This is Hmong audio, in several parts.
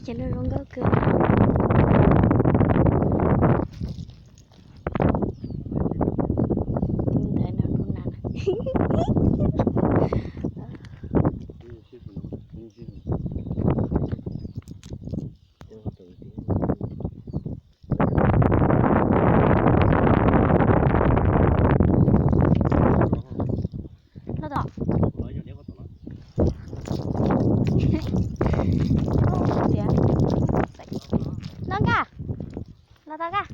Ces no zoo nkauj kawg. Ntawd no lub nas. Los tom. Los nkaj. Los tom nkaj.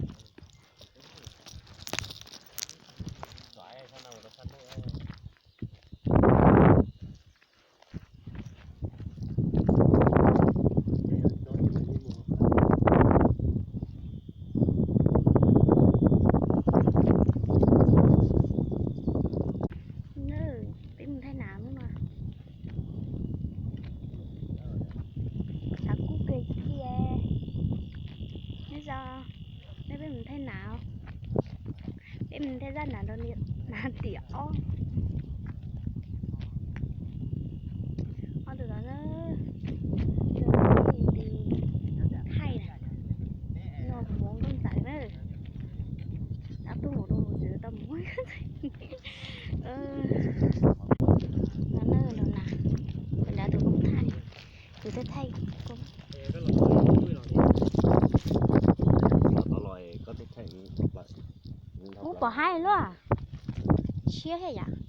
Peb mus thaij nas hnub no. Xav kub kawg tiag. Nyob zoo, peb mus thaij nas, peb mus thaij zaj nas rau nas tim ob. Ob tug tod na, thaij na, no hmoov nkauj ntxawm na, dab tuaj mus rau hauv tsev tau mus. No na, no na, lawv tus koob thaij, tus thaij thaij koob. Ub, pom haib luaj, tshiab thiab yom.